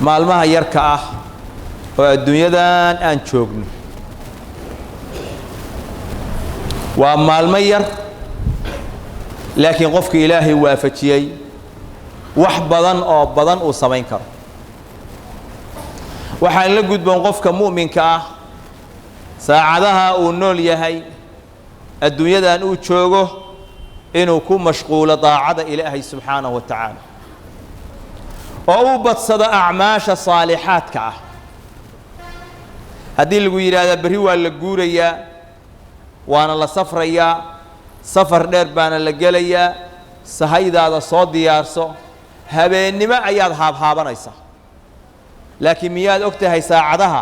Maalmaha yarka ah oo adduunyadan aan joogno waa maalmo yar, laakiin qofka Ilaahay waafajiyey wax badan oo badan uu samayn karo. Waxaan la gudboon qofka mu'minka ah saacadaha uu nool yahay, adduunyadan uu joogo, inuu ku mashquulo daacada Ilaahay subxaanahu wa tacaala oo uu badsado acmaasha saalixaadka ah. Haddii lagu yidhaahdaa berri waa la guurayaa, waana la safrayaa, safar dheer baana la gelayaa, sahaydaada soo diyaarso, habeennimo ayaad haabhaabanaysaa. Laakiin miyaad og tahay saacadaha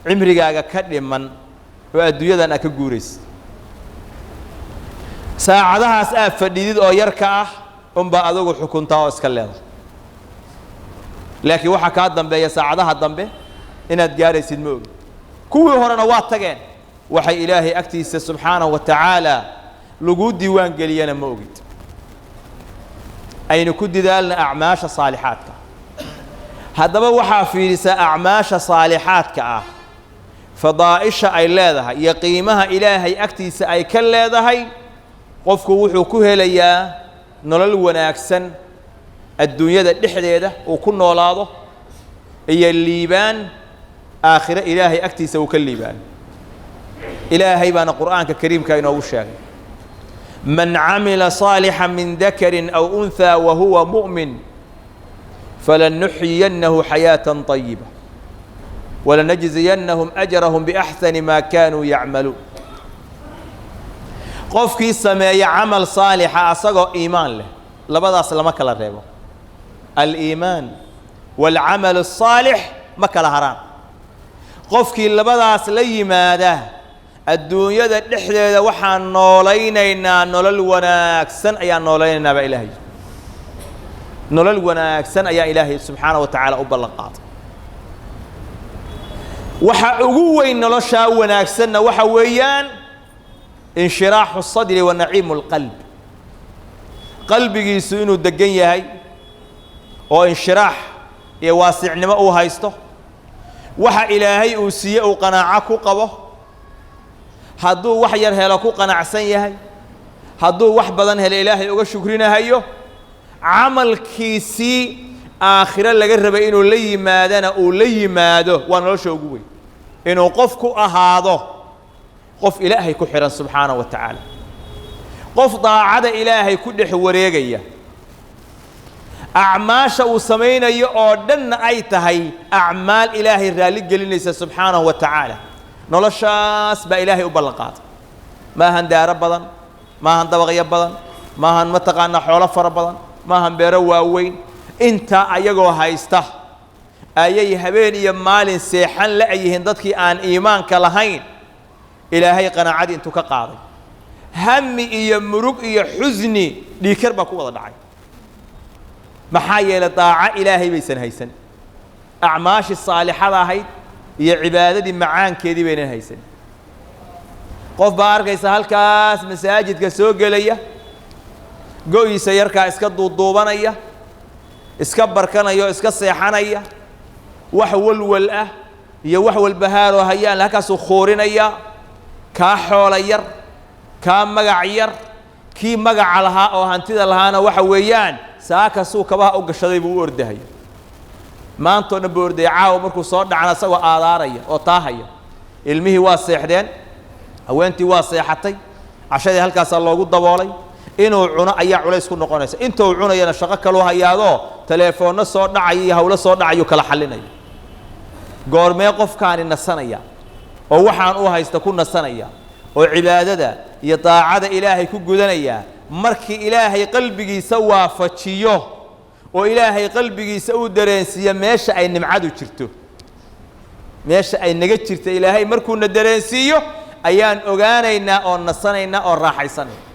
cimrigaaga ka dhiman oo adduunyadan aad ka guuraysa? Saacadahaas aad fadhidid oo yarka ah unbaa adugu xukuntaa oo iska leedahay, laakiin waxaa kaa dambeeya saacadaha dambe inaad gaaraysid ma ogid. Kuwii horena waa tageen, waxay Ilaahay agtiisa subxaanahu wa tacaala laguu diiwaan geliyana ma ogid. Aynu ku didaalna acmaasha saalixaadka. Haddaba waxaa fiidhisaa acmaasha saalixaadka ah fadaa'isha ay leedahay iyo qiimaha Ilaahay agtiisa ay ka leedahay. Qofku wuxuu ku helayaa nolol wanaagsan adduunyada dhexdeeda uu ku noolaado iyo liibaan aakhiro Ilaahay agtiisa uu ka liibaano. Ilaahay baana Qur'aanka kariimka inoogu sheegay: man camila صaalixا min dakari aw unhى wa huwa mu'min falanuxyiyannahu xayaaةa طayiba walanajziyannahum ajrahum biaxsani ma kaanuu yacmaluun. Qofkii sameeya camal saalixa asagoo iimaan leh, labadaas lama kala reebo, aliimaan waalcamal الsaalix ma kala haraan. Qofkii labadaas la yimaada adduunyada dhexdeeda, waxaan noolaynaynaa nolol wanaagsan ayaan noolaynaynaa baa Ilaahay. Nolol wanaagsan ayaa Ilaahay subxaana wa tacaala u ballan qaaday. Waxa ugu weyn noloshaa wanaagsanna waxa weeyaan inshiraaxu الsadri wa naciimu اlqalb, qalbigiisu inuu degan yahay oo inshiraax iyo waasicnimo uu haysto, waxa Ilaahay uu siiye uu qanaaco ku qabo, hadduu wax yar helo ku qanacsan yahay, hadduu wax badan helo Ilaahay uga shukrinahayo, camalkiisii aakhiro laga rabay inuu la yimaadana uu la yimaado. Waa nolosha ugu weyn inuu qof ku ahaado qof Ilaahay ku xidhan subxaanaه wa tacaala, qof daacada Ilaahay ku dhex wareegaya, acmaasha uu samaynayo oo dhanna ay tahay acmaal Ilaahay raalli gelinaysa subxaanahu wa tacaala. Noloshaas baa Ilaahay u ballan qaaday. Maahan daaro badan, maahan dabaqyo badan, maahan mataqaanaa xoolo fara badan, maahan beero waaweyn. Intaa ayagoo haysta ayay habeen iyo maalin seexan la-yihiin dadkii aan iimaanka lahayn. Ilaahay qanaacadii intuu ka qaaday, hami iyo murug iyo xusni dhiikar baa ku wada dhacay. Maxaa yeelay, daaco Ilaahay baysan haysan, acmaashii saalixada ahayd iyo cibaadadii macaankeedii baynan haysan. Qof baa arkaysa halkaas masaajidka soo gelaya, go-iisa yarkaa iska duuduubanaya, iska barkanaya oo iska seexanaya, wax walwal ah iyo wax walbahaaroo hayaan halkaasuu khoorinaya. Kaa xoola yar, kaa magac yar, kii magaca lahaa oo hantida lahaana waxa weeyaan saakasuu kabaha u gashaday buu u ordahaya, maantao dhan buu ordaya. Caawa markuu soo dhacna isagoo aadaaraya oo taahaya. Ilmihii waa seexdeen, haweentii waa seexatay, cashadii halkaasaa loogu daboolay. Inuu cuno ayaa culays ku noqonaysa. Intuu cunayana shaqo kaluu hayaadoo teleefoonno soo dhacaya iyo hawlo soo dhacayuu kala xallinaya. Goormee qofkaani nasanaya oo waxaan u haysta ku nasanaya oo cibaadada iyo daacada Ilaahay ku gudanaya? Markii Ilaahay qalbigiisa waafajiyo oo Ilaahay qalbigiisa uu dareensiiyo meesha ay nimcadu jirto, meesha ay naga jirta Ilaahay markuuna dareensiiyo ayaan ogaanaynaa oo nasanaynaa oo raaxaysanayna.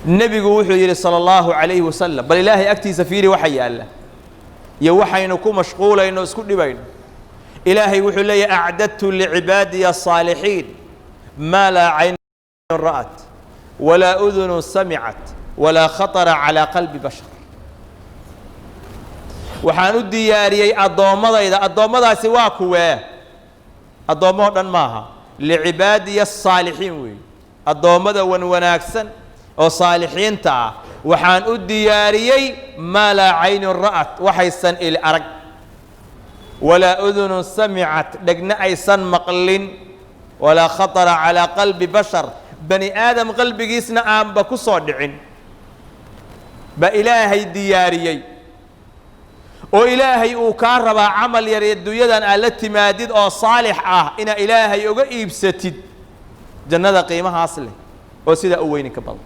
Nebigu wuxuu yidhi sala allahu calayhi wasalam, bal Ilaahay agtiisa fiiri waxa yaalla iyo waxaynu ku mashquulayno, isku dhibayno. Ilaahay wuxuu leeyahy: acdadtu licibaadiya asaalixiin maa laa caynun ra'at walaa udunu samicat walaa khatara calaa qalbi bashar. Waxaan u diyaariyey addoommadayda. Addoommadaasi waa kuwee? Addoommo dhan maaha, licibaadiya asaalixiin weeye, addoommada wan wanaagsan oo saalixiinta ah. Waxaan u diyaariyey maa laa caynun ra'at, waxaysan il arag, walaa udunun samicat, dhegna aysan maqlin, walaa khatara calaa qalbi bashar, bani aadam qalbigiisna aanba ku soo dhicin ba Ilaahay diyaariyey. Oo Ilaahay uu kaa rabaa camal yar adduunyadan aad la timaadid oo saalix ah inaa Ilaahay uga iibsatid jannada qiimahaas leh oo sidaa u weyninka badan.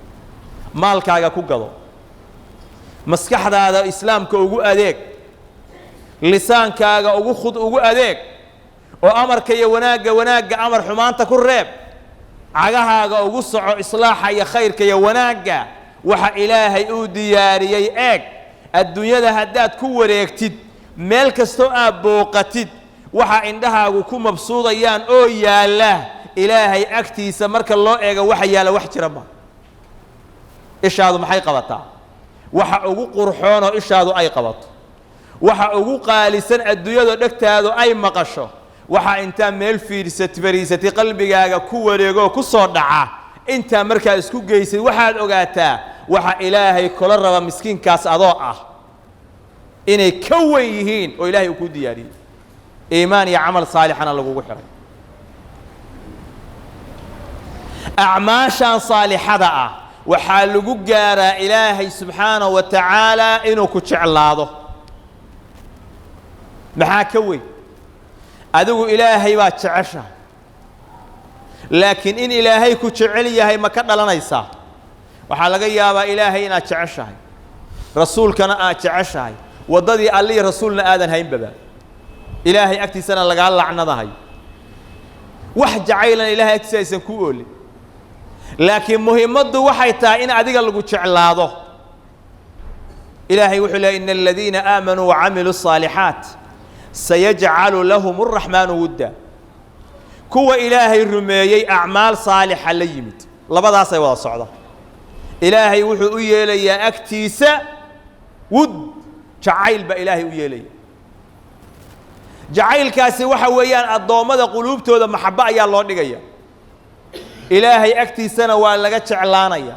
Maalkaaga ku gado, maskaxdaada islaamka ugu adeeg, lisaankaaga ugu khud ugu adeeg, oo amarka iyo wanaagga wanaagga amar, xumaanta ku reeb, cagahaaga ugu soco islaaxa iyo khayrka iyo wanaagga. Waxa Ilaahay uu diyaariyey eeg. Adduunyada haddaad ku wareegtid, meel kastoo aad booqatid, waxa indhahaagu ku mabsuudayaan oo yaalla, Ilaahay agtiisa marka loo eego waxa yaalla wax jira ma. Ishaadu maxay qabataa? Waxa ugu qurxoonoo ishaadu ay qabato, waxa ugu qaalisan adduunyadoo dhegtaadu ay maqasho, waxa intaa meel fiirsat fariisatay qalbigaaga ku wareegoo ku soo dhaca, intaa markaa isku geysid, waxaad ogaataa waxa Ilaahay kula raba miskiinkaas adoo ah inay ka wen yihiin oo Ilaahay uu kuu diyaariyey, iimaan iyo camal saalixana lagugu xiray. Acmaashan saalixada ah waxaa lagu gaaraa Ilaahay subxaanahu wa tacaala inuu ku jeclaado. Maxaa ka weyn? Adigu Ilaahay baad jeceshahay, laakiin in Ilaahay ku jecel yahay ma ka dhalanaysaa? Waxaa laga yaabaa Ilaahay inaad jeceshahay, rasuulkana aad jeceshahay, waddadii Allihii rasuulna aadan haynbaba, Ilaahay agtiisana lagaa lacnadahay, wax jacaylan Ilahay agtiisa aysan ku oolin. Laakiin muhimmaddu waxay tahay in adiga lagu jeclaado. Ilaahay wuxuu leeyay: ina aladiina aamanuu wacamiluu الصaalixaat sayajcalu lahum الraxmaanu wudda. Kuwa Ilaahay rumeeyey, acmaal saalixa la yimid, labadaasay wada socda, Ilaahay wuxuu u yeelayaa agtiisa wud, jacayl baa Ilaahay u yeelaya. Jacaylkaasi waxa weeyaan addoommada quluubtooda maxabbo ayaa loo dhigaya, Ilaahay agtiisana waa laga jeclaanaya.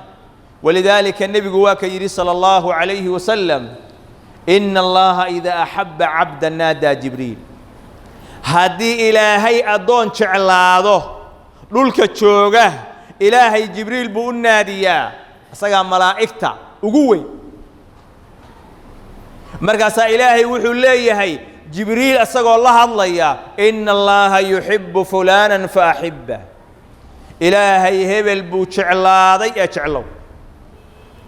Walidaalika nebigu waa ka yidhi sala allahu calayhi wasalam: ina Allaha idaa axabba cabda naadaa Jibriil. Haddii Ilaahay addoon jeclaado dhulka jooga, Ilaahay Jibriil buu u naadiyaa, isagaa malaa'igta ugu weyn. Markaasaa Ilaahay wuxuu leeyahay Jibriil isagoo la hadlaya: ina Allaha yuxibbu fulaanan faaxibba. Ilaahay hebel buu jeclaaday ee jeclow.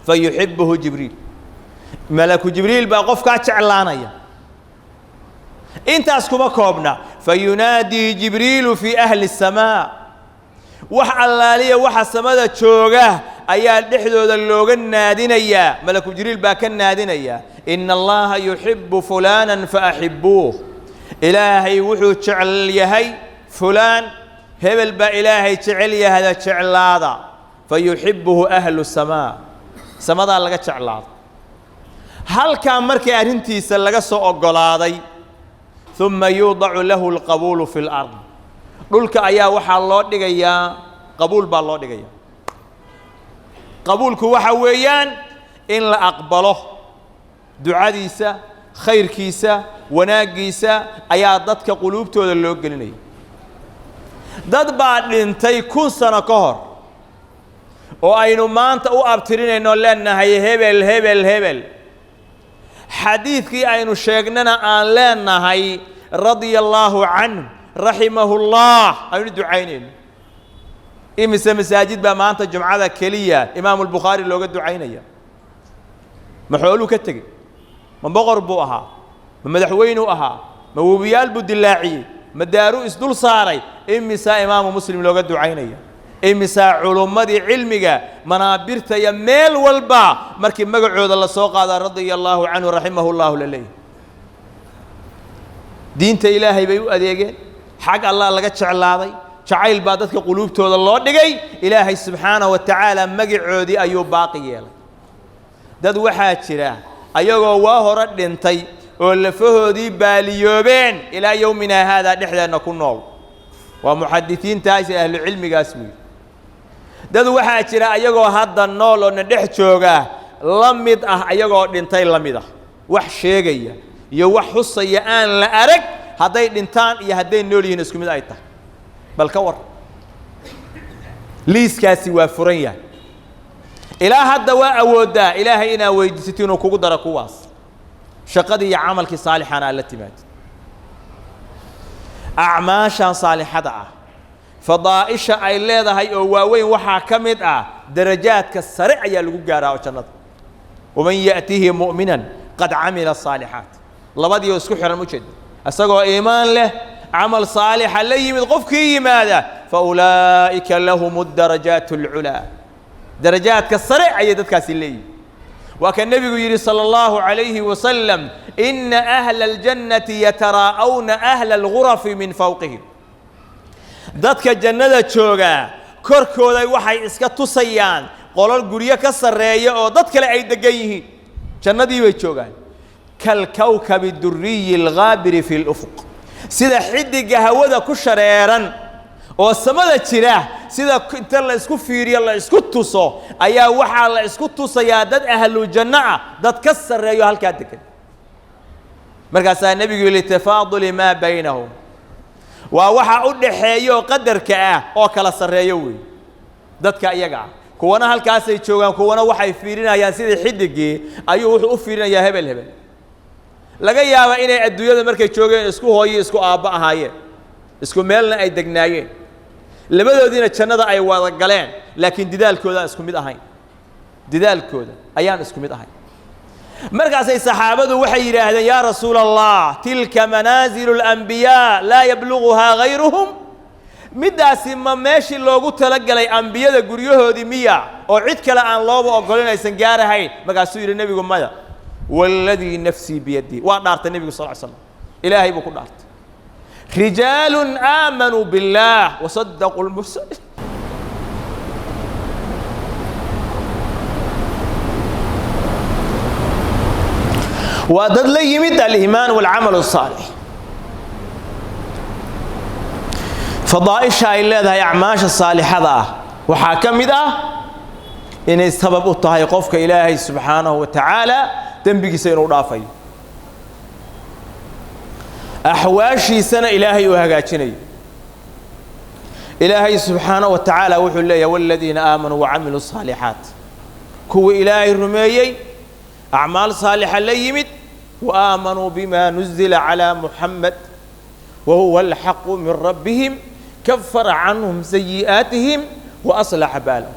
Fayuxibbuhu Jibriil, malaku Jibriil baa qofkaa jeclaanaya. Intaas kuma koobna, fayunaadii Jibriilu fii ahli الsamaa, wax allaaliya waxa samada jooga ayaa dhexdooda looga naadinayaa, malaku Jibriil baa ka naadinaya: ina Allaha yuxibbu fulaanan faaxibbuuh. Ilaahay wuxuu jecel yahay fulaan, hebel baa Ilaahay jecel yahada, jeclaada. Fayuxibbuhu ahlu samaa, samadaa laga jeclaado. Halkaa markii arrintiisa laga soo oggolaaday, uma yuudacu lahu alqabuulu fi lard, dhulka ayaa waxaa loo dhigayaa qabuul baa loo dhigaya. Qabuulku waxa weeyaan in la aqbalo ducadiisa, khayrkiisa, wanaaggiisa ayaa dadka quluubtooda loo gelinaya. Dad baa dhintay 1000 sano ka hor oo aynu maanta u abtirinayno, leenahay hebel hebel hebel, xadiidkii aynu sheegnana aan leenahay radia allaahu canh, raximahu llah, aynu ducaynayno. Imise masaajid baa maanta jumcada keliya Imaamu Albukhaari looga ducaynaya? Ma xooluu ka tegey? Ma boqor buu ahaa? Ma madaxweynuu ahaa? Ma webiyaal buu dilaaciyey? Ma daaruu isdul saaray? Imisaa Imaamu Muslim looga ducaynaya? Imisaa culummadii cilmiga manaabirta iyo meel walba markii magacooda la soo qaadaa radia allaahu canhu, raximahu llahu la leeyahy? Diinta Ilaahay bay u adeegeen, xag Allah laga jeclaaday, jacayl baa dadka quluubtooda loo dhigay, Ilaahay subxaanahu wa tacaala magacoodii ayuu baaqi yeelay. Dad waxaa jira ayagoo waa hore dhintay Oo lafahoodii baaliyoobeen ilaa yowminaa haadaa dhexdeenna ku nool waa muxadisiintaas iyo ahlu cilmigaas weey. Dad waxaa jira ayagoo hadda nool oo na dhex jooga la mid ah ayagoo dhintay la mid ah, wax sheegaya iyo wax xusaya aan la arag, hadday dhintaan iyo hadday nool yihiin isku mid ay tahay. Bal ka war, liiskaasi waa furan yahay ilaa hadda. Waa awooddaa Ilaahay inaa weydiisato inuu kugu daro kuwaas, shaqadii iyo camalkii saalixana aad la timaadid. Acmaashan saalixada ah fadaa'isha ay leedahay oo waaweyn waxaa ka mid ah darajaadka sare ayaa lagu gaaraa oo jannada. Waman ya'tihi mu'minan qad camila saalixaat, labadii oo isku xiran ujeeda, isagoo iimaan leh camal saalixa la yimid qofkii yimaada, fa ulaa'ika lahum darajaat alculaa, darajaadka sare ayay dadkaasi leeyihin. Waa kan nebigu yidhi sala allahu calayhi wasalam: ina ahla aljannati yataraa'awna ahla algurafi min fawqihim. Dadka jannada joogaa korkooda waxay iska tusayaan qolol guryo ka sarreeya oo dad kale ay degan yihiin, jannadii bay joogaan. Kalkawkabi duriyi alghaabiri fi lufuq, sida xidiga hawada ku shareeran oo samada jira, sida inta la isku fiiriyo la isku tuso ayaa waxaa la isku tusayaa dad ahlu janno ah dad ka sarreeyo halkaa degan. Markaasaa nebigu yidhi: litafaaduli maa baynahum, waa waxa u dhaxeeya oo qadarka ah oo kala sarreeyo weey dadka iyaga ah. Kuwana halkaasay joogaan, kuwana waxay fiirinayaan sidii xidigii ayuu wuxuu u fiirinayaa hebel hebel. Laga yaabaa inay adduunyada markay joogeen isku hooyo isku aabbo ahaayeen, isku meelna ay degnaayeen, labadoodiina jannada ay wada galeen, laakiin didaalkooda aan isku mid ahayn, didaalkooda ayaan isku mid ahayn. Markaasay saxaabadu waxay yidhaahdeen: yaa rasuula Allah, tilka manaazilu alambiyaa laa yabluguhaa gayruhum. Middaasi ma meeshii loogu talagalay ambiyada guryahoodii miya oo cid kale aan looba oggolin aysan gaarahayn? Markaasuu yidhi nebigu: maya, waaladii nafsii biyadii. Waa dhaartay nebigu sal ly slam, Ilaahay buu ku dhaartay. Rijaalun aamanuu biاllaah wasadaquu lmursaliin. Waa dad la yimid aliimaan walcamal الsaalix. Fadaa'isha ay leedahay acmaasha saalixada ah waxaa ka mid ah inay sabab u tahay qofka Ilaahay subxaanahu wa tacaala dembigiisa inuu dhaafayo, axwaashiisana Ilaahay uu hagaajinayo. Ilaahay subxaanahu wa tacaala wuxuu leeyahay: waladiina aamanuu wacamiluu الصaalixaat, kuwii Ilaahay rumeeyey, acmaal saalixa la yimid, wa aamanuu bima nuzila calىa Muxamed wa huwa alxaqu min rabbihim kafara canhum sayi'aatihim wa aslaxa baalahum.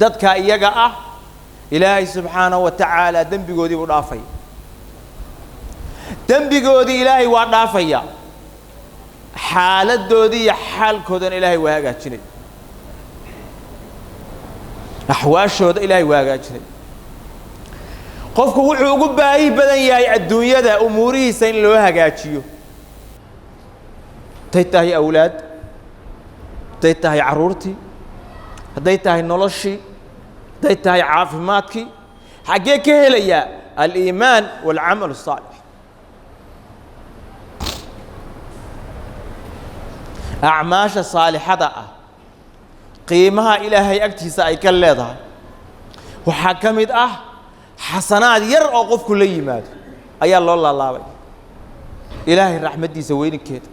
Dadka iyaga ah Ilaahay subxaanahu wa tacaala dembigoodii buu dhaafaya, dembigoodii Ilaahay waa dhaafaya, xaaladoodii iyo xaalkoodana Ilaahay waa hagaajinay, axwaashooda Ilaahay waa hagaajinay. Qofku wuxuu ugu baahi badan yahay adduunyada umuurihiisa in loo hagaajiyo, hadday tahay awlaad, hadday tahay carruurtii, hadday tahay noloshii, hadday tahay caafimaadkii. Xaggee ka helayaa? Aliimaan waalcamal الsaalix. Acmaasha saalixada ah qiimaha Ilaahay agtiisa ay ka leedahay waxaa ka mid ah xasanaad yar oo qofku la yimaado ayaa loo laalaabay Ilaahay raxmaddiisa weyninkeeda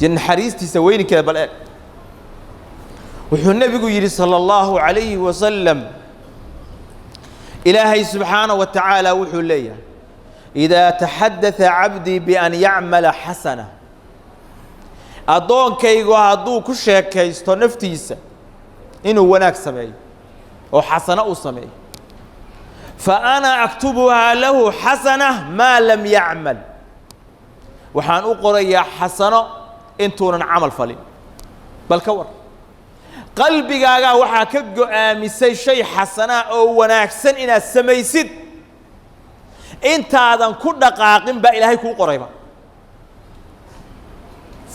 iyo naxariistiisa weyninkeeda. Bal eeg wuxuu nebigu yidhi sala allahu calayhi wasalam: Ilaahay subxaanaه wa tacaala wuxuu leeyahay: idaa taxadatha cabdii bian yacmala xasana, addoonkaygu hadduu ku sheekaysto naftiisa inuu wanaag sameeyo oo xasano uu sameeyo, fa ana aktubuhaa lahu xasana maa lam yacmal, waxaan u qorayaa xasano intuunan camal falin. Bal ka war, qalbigaagaa waxaa ka go'aamisay shay xasanaa oo wanaagsan inaad samaysid, intaadan ku dhaqaaqin baa Ilaahay kuu qorayba.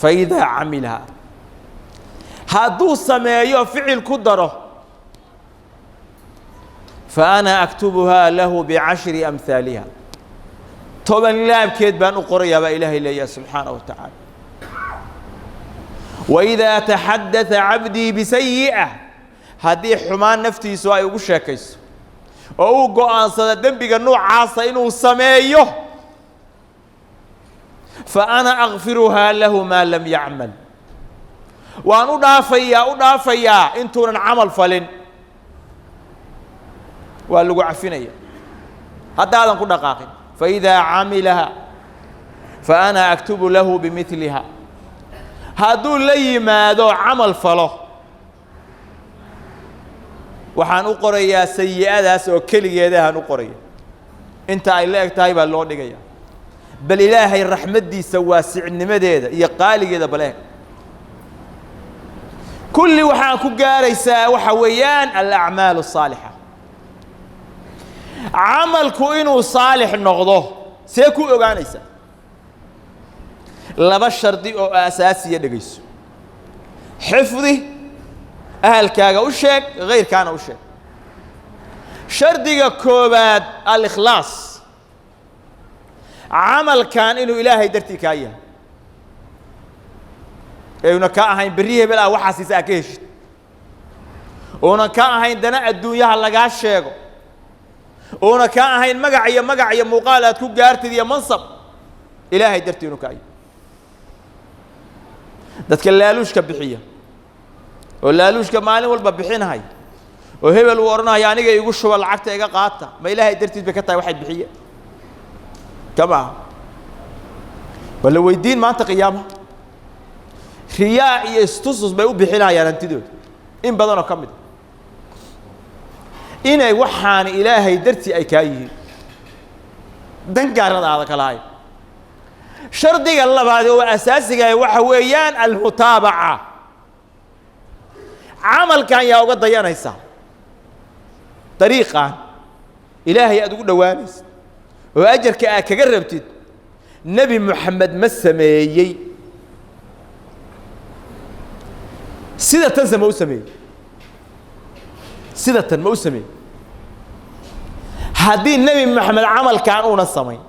Fa idaa camilhaa, hadduu sameeyo ficil ku daro, fa ana aktubuhaa lahu bicashri amhaaliha. Toban laabkeed baan u qorayaa baa Ilaahay leeyahay subxaanaه wa tacaala. Waidaa taxadaa cabdii bisayi'a, haddii xumaan naftiisu ay ugu sheekayso oo uu go'aansado dembiga nuucaasa inuu sameeyo, fa ana akfiruhaa lahu maa lam yacmal, waan u dhaafayaa, u dhaafayaa intuunan camal falin. Waa lagu cafinaya haddaadan ku dhaqaaqin. Faidaa camilaha fa ana aktubu lahu bimiliha, hadduu la yimaado camal falo, waxaan u qorayaa sayi'adaas oo keligeedahaan u qoraya, inta ay la eg tahay baa loo dhigaya. Bal Ilaahay raxmaddiisa waasicnimadeeda iyo qaaligeeda bal eeg. Kulli waxaan ku gaaraysaa waxa weeyaan alacmaal asaalixa. Camalku inuu saalix noqdo see ku ogaanaysaa? Laba shardi oo aasaasiya dhegayso, xifdi, ahalkaaga u sheeg, hayrkaana u sheeg. Shardiga koowaad, alikhlaas, camalkan inuu Ilaahay dartii kaa yahay ee una ka ahayn berri hebel ah waxaasiisa aad ka heshid, uunan ka ahayn dana adduunyaha lagaa sheego, uuna ka ahayn magac iyo magac iyo muuqaal aad ku gaartid iyo mansab. Ilaahay dartii inuu kaa yahay. Dadka laaluushka bixiya oo laaluushka maalin walba bixinhay oo hebel uu odhanaya aniga igu shuba, lacagta iga qaata, ma Ilaahay dartiis bay ka tahay waxay bixiye? Kama aha. Waa la weydiin maanta qiyaamaha. Riyaa iyo istusus bay u bixinayaan hantidooda in badan oo ka mid a. Inay waxaani Ilaahay dartii ay kaa yihiin, dan gaarada aada ka lahayn. Shardiga labaad oo asaasigaah waxa weeyaan almutaabaca. Camalkan yaa uga dayanaysaa? Dariiqan Ilaahay aad ugu dhowaanaysid oo ajarka aad kaga rabtid, Nebi Moxamed ma sameeyey sida tanse? Ma u sameeyey sida tan? Ma u sameeyey? Haddii Nebi Moxamed camalkan uunan samayn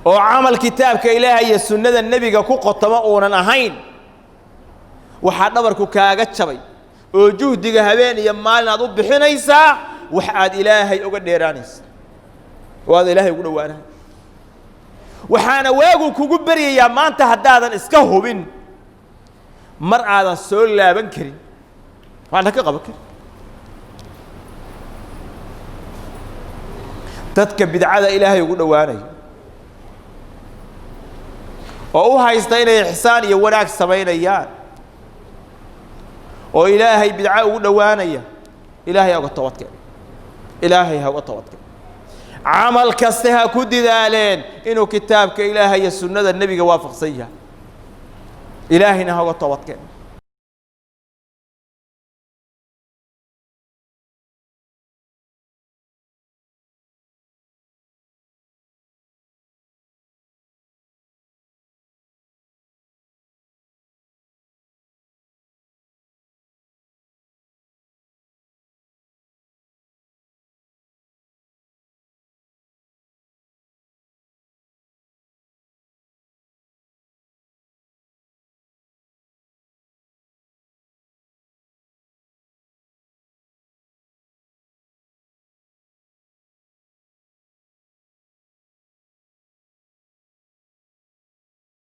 oo camal kitaabka Ilaahay iyo sunnada nebiga ku qotamo uunan ahayn, waxaa dhabarku kaaga jabay oo juhdiga habeen iyo maalin aad u bixinaysaa wax aad Ilaahay uga dheeraanaysa oo aad Ilaahay ugu dhowaanahay. Waxaana waagu kugu beryayaa maanta haddaadan iska hubin mar aadan soo laaban karin, waxaadna ka qaban karin. Dadka bidcada Ilaahay ugu dhowaanaya oo u haysta inay ixsaan iyo wanaag samaynayaan oo Ilaahay bidco ugu dhowaanaya, Ilaahay ha uga toobadkeen, Ilaahay ha uga toobadkeen. Camal kaste ha ku didaaleen inuu kitaabka Ilaahay iyo sunnada nebiga waafaqsan yahay. Ilaahayna ha uga toobadkeen.